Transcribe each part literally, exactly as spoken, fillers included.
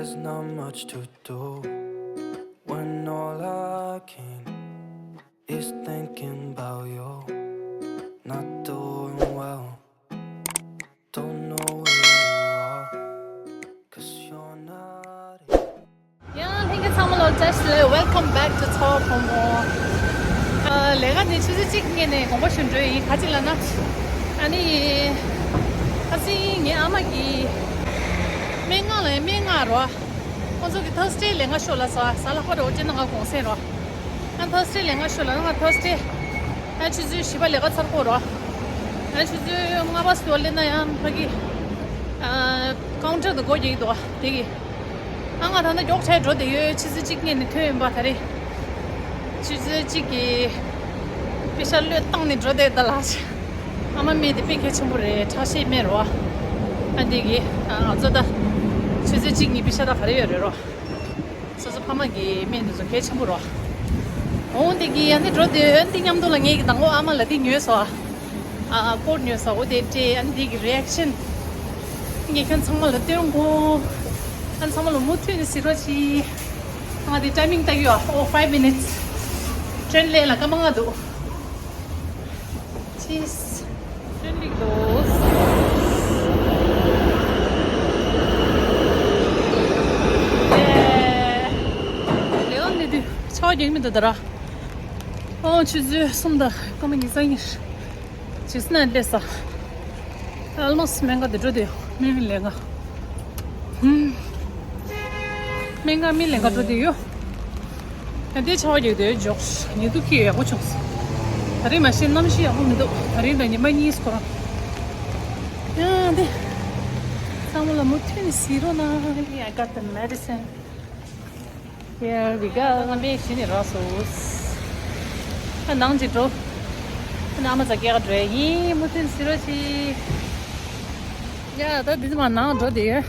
There's not much to do when all I can is thinking about you. Not doing well, don't know where you are, cause you're not here. ཡང་ལྷན་རྒྱས་ཚང་མ་ལ་བཀྲ་ཤིས་བདེ་ལེགས། Welcome back to Thor Promo. ཨ། ལས་ཀ་ནི་ཆུ་ཚོད་གཅིག་སྔོན་ནས་དགོངས་པ་ཞུ་འགྲོ་ཡིན། ག་ཅི་ལབ་ན། ཨ་ནི། ཁ་སང་ངའི་ཨ་མ་གིས་སྨན་ཁང་ལ་སྨན་ཁང་རོ། ཁོང་ཚོ་གི་Thursday་ལས་ཀ་ཤོག་ལབ་སོང་། གཟའ་ལྷག་པ་རེད་པ། སྤྱིར་ན་ང་གུང་སེང་རོ། ང་Thursday་ལས་ཀ་ཤོག་ལབ་ན། ང་Thursday་ཨ་ཆུ་ཚོད་བཞི་པ་ལས་ཀ་ཚར་གོ་རོ། ཨ་ཆུ་ཚོད་ལྔ་པ་སུ་སླེབས་ན་ཡང་ཕ་གི་ཨ་counter་དུ་སྒོ་རྒྱག་གི་འདུག་པ། དེ་གི་ཨ་ང་ད་ལྟ་མགྱོགས་བྱས་འགྲོ་བསྡད་ཡོད། ཆུ་ཚོད་གཅིག་སྔོན་ནས་ཐོན་ཡིན་པ། ད་རེས་ཆུ་ཚོད་གཅིག་གི་པེ་ཤ་བློས་བཏང་ནས་འགྲོ་བསྡད་ད་ལགས། ཨ་མ་སྨན་དེ་དཔེ་གལ་ཆེན་པོ་རེད། ཁྲག་ཤེད་སྨན་རོ། ཨ་འདི་གི་ཨ་ང་ཚོ་ད་ཆུ་ཚོད་གཅིག་གཉིས་པེ་ཤ་ད་ག་རེ་ཡོད་རེད་རོ། སོ་སོ་ཕ་མ་གི་སྨན་དེ་ཚོ་གལ་ཆེན་པོ་རོ། འོ་འདི་གི་ཨ་ནི་འགྲོ་བསྡད་ཡོད། འདི་མཉམ་དུ་ལ་ངས་གི་དང་པོ་ཨ་མ་ལ་འདི་ཉོས་སོང་། ཨ་ཨ་ཀོཊ་ཉོས་སོང་། འོ་དེ་སྤྲད། ཨ་ནི་དེ་གི་རི་ཨེག་ཤན་ངས་ཁྱོད་ཚང་མ་ལ་སྟོན་དགོས། ཨ་ནི་ཚང་མ་ལ་མུ་མཐུད་ནས་གཟིགས་རོགས་གྱིས། ང་དེ་ཊའི་མིང་ལྟ་གི་ཡོད། ཨོ། five minutes། ཊེན་ལེན་ལ་སྐར་མ་ལྔ་འདུག། ཅིས། ཊེན་ལེན་འདུག། ལེ་ཨོན་ལེ་དུས་ཆར་པ་རྒྱག་མི་འདུག་ད་ར། ཨོ། ཆུ་ཚོད་གསུམ་དང་སྐར་མ་ཉི་ཤུ་རྩ་གཉིས། ཇི་སི་ནས་སླེབས་ས། Almost སྨན་ཁང་དེ་འགྲོ་དེ་ཡོད། སྨན་ལས་ཀ། ཧུམ། སྨན་ཁང་སྨན་ལས་ཀ་འགྲོ་དེ་ཡོད། ཡང་དེ་ཆར་པ་རྒྱག་དེ་འཇོག། ཉི་གདུགས་ཁྱི་ཡག་པོ་བྱུང་སོང་། ད་རེས་མ་གཞི་གནམ་གཤིས་ཡག་པོ་མི་འདུག། ད་རེས་དང་ཉི་མ་གཉིས་ཁོ་རང་། ཡང་དེ། ཚང་མ་ལ་མུ་མཐུད་ནས་གཟིགས་རོགས་གནང་། I got the medicine. Here we go. ང་མེད་གཞི་ནས་རག་སོང་། ཨ་ནང་ཅིག་འགྲོ། ཨ་ནང་མ་ཚ་སྐྱེལ་ག་འགྲོ་ཡ་ཡིན། མུ་མཐུད་ཟེར་རོགས་གྱིས། ཡ་ད་འདི་ཚོ་མ་ནང་འགྲོ་དེ་ཡོད།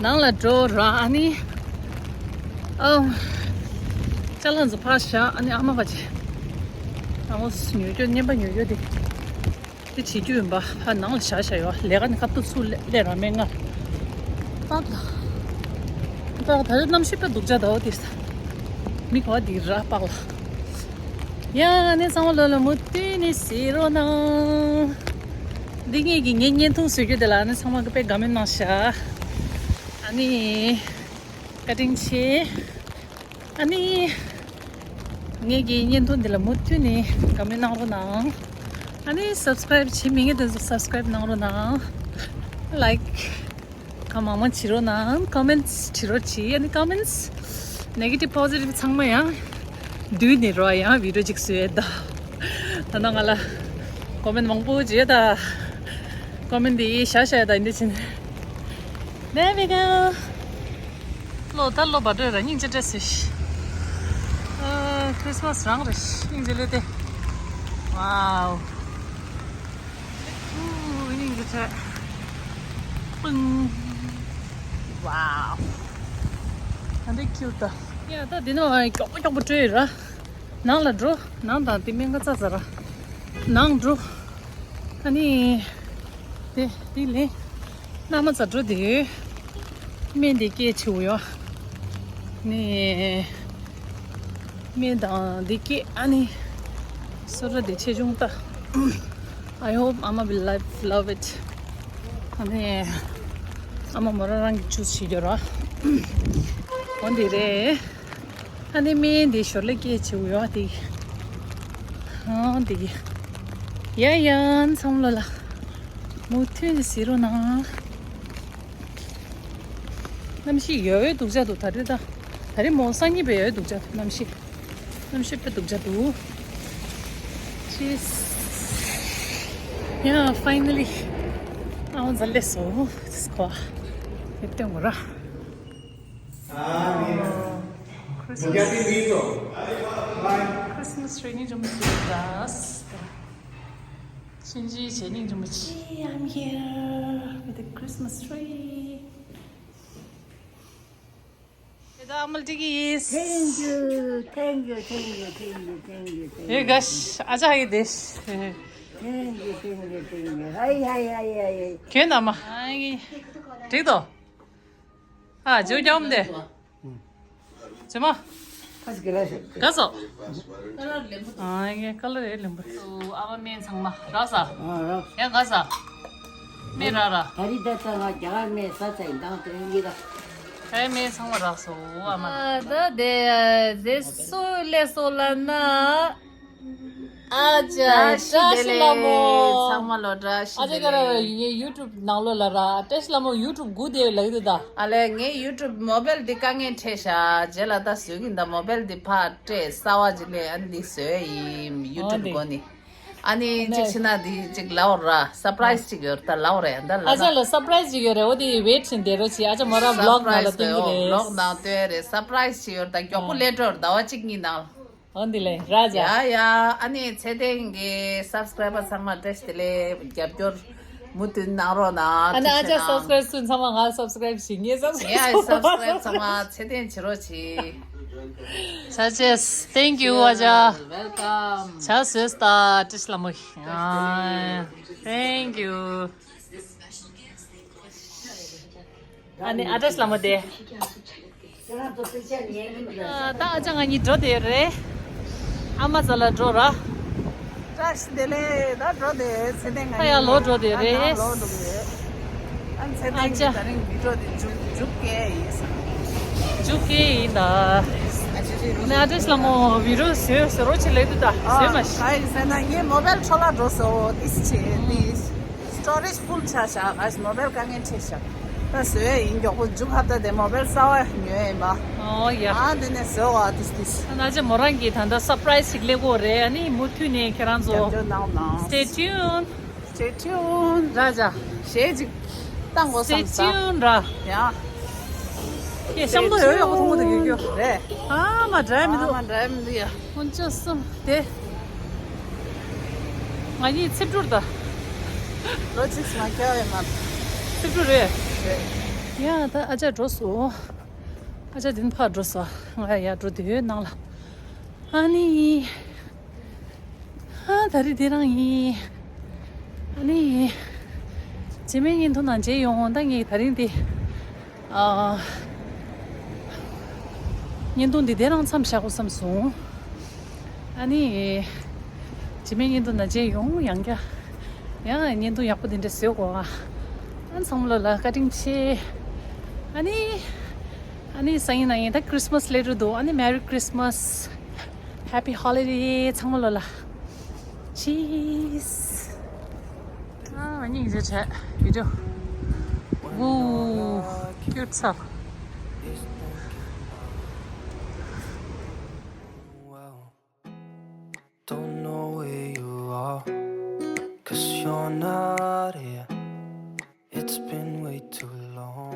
ནང་ལ་འགྲོ་ར། ཨ་ནི་ཨ་ཅ་ལག་ཚོ་ཕར་བཞག། ཨ་ནི་ཨ་མ་ཕར་ཕྱིན། ཨ་མ་ཉོ་རྒྱུ་རྔན་པ་ཉོ་རྒྱུ་དེ། དེ་བྱེད་རྒྱུ་ཡིན་པ། ཕར་ནང་ལ་བཞག་བཞག་ཡོད། ལས་ཀ་ནི་སྐབས་ཐོག་ཚུར་སླེབས་ར། སྨན་ཁང་། ཨ་ད། ད་ད་རེས་གནམ་གཤིས་དཔེ་སྡུག་ཅག་འདུག་དེ། མི་ག་བ་འདི་ར་པགས་ལ། ཡ་ནི་ཚང་མ་ལོ་ལ་མུ་མཐུད་ནས་གཟིགས་རོགས་གནང་། འདི་ངེད་ཀྱི་ངའི་བརྙན་ཐུང་བཟོ་རྒྱུ་དེ་ལ་ནི་ཚང་མ་གི་དཔེ་དགའ་མོས་གནང་ཤག། ཨ་ནི། བཀའ་དྲིན་ཆེ། ཨ་ནི། ངེད་ཀྱི་བརྙན་ཐུང་འདི་ལ་མུ་མཐུད་ནས་དགའ་མོས་གནང་རོགས་གནང་། ཨ་ནི་སབ་སི་ཀ་རེབ་བྱེད་མི་ངེད་དེ་ཚོ་སབ་སི་ཀ་རེབ་གནང་རོགས་གནང་། ལའིཀ་གང་མང་མང་བྱེད་རོགས་གནང་། ཀོ་མེན་ཊི་བྱེད་རོགས་གྱིས། ཨ་ནི་ཀོ་མེན་ཊི་ནེ་གེ་ཊིབ་པོ་ཟི་ཊིབ་ཚང་མ་ཡང་བསྡུས་ནས་རོགས། ཡང་བི་ཌི་ཡོ་གཅིག་བཟོས་ཡོད་ད། ད་ནང་ང་ལ་ཀོ་མེན་ཊི་མང་པོ་བྱས་ད། ཀོ་མེན་ཊི་འདི་བཞག་བཞག་ཡོད་ད། འདི་ཕྱིན། There we go. ལོ་ད་ལོ་བ་འདྲ་ར་སྙིང་རྗེ་སྤྲད་སོང་། ཨ། ཁི་རི་སི་མ་སི་རང་རེད། སྙིང་རྗེ་ལོས་ཏེ། Wow. ཨུ། སྙིང་རྗེ་སྤྲད། པུང་། Wow. ད་འདི་ཁྱིའུ་ད། ཡ་ད་འདི་ནང་མགྱོགས་པོ་མགྱོགས་པོ་སྤྲོད་ཡོད་ར། ནང་ལ་འགྲོ། ནང་དང་དེ་སྨན་ཁང་ཙག་ཙག་ར། ནང་འགྲོ། ཨ་ནི། དེ་དེ་ལས། གནམ་མ་ཚ་འགྲོ་དེ། སྨན་དེ་སྐྱེལ་བྱེད་འོ་ཡོ། ནི། སྨན་དང་དེ་སྐྱེལ། ཨ་ནི། སོ་ར་དེ་ཆེ་ཆུང་ལྟ། I hope ཨ་མ་will love love it. ཨ་ནི། ཨ་མ་མོ་རང་རང་གི་ཅུས་བྱེད་རྒྱུ་ར། འོ་འདི་རེད། ཨ་ནི་སྨན་འདི་ཞོར་ལ་སྐྱེལ་བྱེད་འོ་ཡོ་དེ། ཨ་འདི་གི། ཡ་ཡ་ཚང་ལོ་ལ། མུ་མཐུད་ནས་གཟིགས་རོགས་གནང་། གནམ་གཤིས་ཡོད་ཡོད་སྡུག་ཅག་འདུག་ད་རེས་ད། ད་རེས་མོ་སང་ཉིན་པའི་ཡོད་སྡུག་ཅག་འདུག་གནམ་གཤིས། གནམ་གཤིས་དཔེ་སྡུག་ཅག་འདུག། Cheers. Yeah, finally. ཨ་ཝང་ཛ་ལེ་སོ། Just go. དེ་སྟོན་གོ་ར། Christmas. Christmas tree ནི་ཅུང་ཟད་ཅིག་ཆིན་ཅི་བྱས་ནི་ཅུང་ཟད་ཅིག I'm here with the Christmas tree. ད་ཨ་མ་ལ་ཏི་གིས། Thank you, thank you, thank you, thank you, thank you, thank you. ཨེ་ག་ཤ་ཨ་ཅག་གིས་དེ། Thank you, thank you, thank you. Hi, hi, hi, hi, hi. ཁྱོད་ན་མ། ཨ་ཡི། འགྲིག་དོ། ཨ་ཇོ་རྒྱག་མི་འདི། ཇོ་མ། ག་སོ། ཨ་ངས་ཀ་ལ་རེ་ལེན་པ། ཨ་མ་མེད་ཚང་མ་རག་ས། ཡ་ག་ས། མེད་ར་ར། ད་རི་ད་ཚང་མ་རྒྱ་གར་མེད་ས་ཚ་ཡིན་དང་དོན་གྱི་ད། ཨ་མེད་ཚང་མ་རག་སོ་ཨ་མ། ད་དེ་དེ་སུ་ལས་སོ་ལ་ན། ཨ་ཅག་བཀྲ་ཤིས་བདེ་ལེགས། ཚང་མ་ལོ་བཀྲ་ཤིས་བདེ་ལེགས། ཨ་ཅག་ག་ར་ངའི་ཡུ་ཊུབ་ནང་ལོ་ལ་ར་བཀྲ་ཤིས་ལྷ་མོ་ཡུ་ཊུབ་སྒུག་བསྡད་ལ་ཡོད་ད། ཨ་ལས་ངའི་ཡུ་ཊུབ་མོ་བེལ་འདི་དཀའ་ངལ་འཕྲད་ཤག་རྗེས་ལ་ད་བཟོས་ཀྱིན་ད་མོ་བེལ་འདི་ཕར་སྤྲད་གསར་བ་ཅིག་ལས་ཨ་ནི་འདི་བཟོས་ཡིན་ཡུ་ཊུབ་སྒོ་ནས། ཨ་ནི་གཅིག་ཕྱིན་ན་འདི་གཅིག་ལའོ་ར་སར་པ་རའི་ཛི་ཅིག་ཡོད་ད་ལའོ་ར་ཡ་ད་ལ་ཨ་ཅག་ལ་སར་པ་རའི་ཛི་ཅིག་ཡོད་རེད། འོ་དེ་ཝེ་ཊི་བྱེད་བསྡད་རོགས་བྱེད། ཨ་ཅག་མོ་ར་བི་ལོག་ནང་ལ་སྟོན་གྱི་རེད། བི་ལོག་ནང་སྟོན་རེད། སར་པ་རའི་ཛི་ཅིག་ཡོད་ད་མགྱོགས་པོ་སླེབས་འགྲོ་རེད་ཟླ་བ་གཅིག་གཉིས་ནང་། འོ་འདི་ལས་ར་ཅག་ཡ་ཡ། ཨ་ནི་ཚེ་བརྟན་གྱི་སབ་སི་ཀ་རའི་བར་ཚང་མ་བཀྲ་ཤིས་བདེ་ལེགས། རྒྱབ་སྐྱོར་མུ་མཐུད་གནང་རོགས་གནང་། ཨ་ནི་ཨ་ཅག་སབ་སི་ཀ་རའི་བར་ཚང་མ་ང་སབ་སི་ཀ་རའི་བར་བྱེད་ངས་སབ་སི་ཀ་རའི་ཡ་སབ་སི་ཀ་རའི་བར་ཚང་མ་ཚེ་བརྟན་བྱེད་རོགས་བྱེད། ཆ་ཆེས། Thank you ཨ་ཅག Welcome. ཆ་བཟོས་ད་བཀྲ་ཤིས་ལྷ་མོ། ཨ། Thank you. ཨ་ནི་ཨ་བཀྲ་ཤིས་ལྷ་མོ་དེ། ཨ་ད་ཨ་ཅག་ང་གཉིས་འགྲོ་དེ་རེད། ཨ་མ་ཚ་ལ་འགྲོ་ར། བཀྲ་ཤིས་བདེ་ལེགས། ད་འགྲོ་དེ་ཚེ་བརྟན་ང་ཨ་ཡ་ལོ་འགྲོ་དེ་རེད། ལོ་འགྲོ་གི་རེད། ཨ་ཚེ་བརྟན་ཨ་ཅག་ད་རིང་བི་ཌི་ཡོ་དེ་མཇུག་མཇུག་སྐྱེལ་ཡིན་ས། མཇུག་སྐྱེལ་ཡིན་ད། ཨ་ཅག་ཅིག་ནས་ཨ་བཀྲ་ཤིས་ལྷ་མོ་བི་ཌི་ཡོ་བཟོས་བཟོ་རོགས་བྱེད་ལེ་དུ་ད་བཟོས་མ་ཤི། ག་ཡིན་ཟེར་ན་ངའི་མོ་བེལ་འཕྲོ་བརླག་འགྲོ་སོང་། ཏིས་བྱེད་ཏིས། སི་ཊོ་རེཇ་ཕུལ་ཆགས་ཤག་ཨ་ཞིག་མོ་བེལ་དཀའ་ངལ་འཕྲད་ཤག་ད་བཟོས་ཡིན་མགྱོགས་པོ་མཇུག་ཧབ་ཏ་དེ་མོ་བེལ་གསར་བ་ཉོས་ཡིན་པ། ཨོ་ཡ། ཨ་དེ་ནས་བཟོས་བ་ཏིས་ཏིས། ཨ་ན་ཅེ་མོ་རང་གིས་ད་ལྟ་སར་པ་རའི་ཛི་ཞིག་སླེབས་ཀྱི་ཡོད་རེད། ཨ་ནི་མུ་མཐུད་ནས་ཁྱེད་རང་ཚོ་རྒྱབ་སྐྱོར་གནང་གནང་། Stay tuned. Stay tuned. ར་ཅག་གཞས་ཅིག་བཏང་དགོས་བསམ་ས། Stay tuned ར། ཡ། ཡེ་ཤམ་ཏོ་ཡོད་ཡོད་ཁོ་ཐུང་མོ་དེ་གྱོད་གྱོད། རེད། ཨ་མ་འདྲ་མི་འདུག་ཨ་མ་འདྲ་མི་འདུག་ཡ། ཁོང་ཅོ་གསུམ་དེ། ང་གཉིས་ཚིབ་སྒྲུར་ད། ལོ་གཅིག་མ་སྐྱེ་བ་ཡོད་མ། ཚིབ་སྒྲུར་རེད། རེད། ཡ་ད་ཨ་ཅག་འགྲོ་སོང་། ཨ་ཅག་དེ་ཕར་འགྲོ་སོང་། ང་ཡར་འགྲོ་དུས་ནང་ལ། ཨ་ནི། ཨ་ད་རེས་དེ་རང་ཡིན། ཨ་ནི། རྗེས་མའི་བརྙན་ཐུང་ནང་མཇལ་ཡོང་། ད་ངས་ད་རིང་དེ། ཨ། བརྙན་ཐུང་འདི་དེ་རང་མཚམས་བཞག་དགོས་བསམ་སོང་། ཨ་ནི། རྗེས་མའི་བརྙན་ཐུང་ནང་མཇལ་ཡོང་། ཡང་བསྐྱར། ཡང་བརྙན་ཐུང་ཡག་པོ་འདི་འདྲ་བཟོས་དགོས་ཨ། ཨ་ཚང་མ་ལོ་ལ་བཀའ་དྲིན་ཆེ། ཨ་ནི། ཨ་ནི་སང་ཉིན་གནངས་ཉིན་ད་Christmas སླེབས་འགྲོ་འདུག་ཨ་ནི་Merry Christmas. Happy holiday ཚང་མ་ལོ་ལ། Cheers. ཨ་སྙིང་རྗེ་ཆེ། བི་ཌི་ཡོ། Woo. Cute stuff. Don't know where you are, 'cause you're not here. It's been way too long.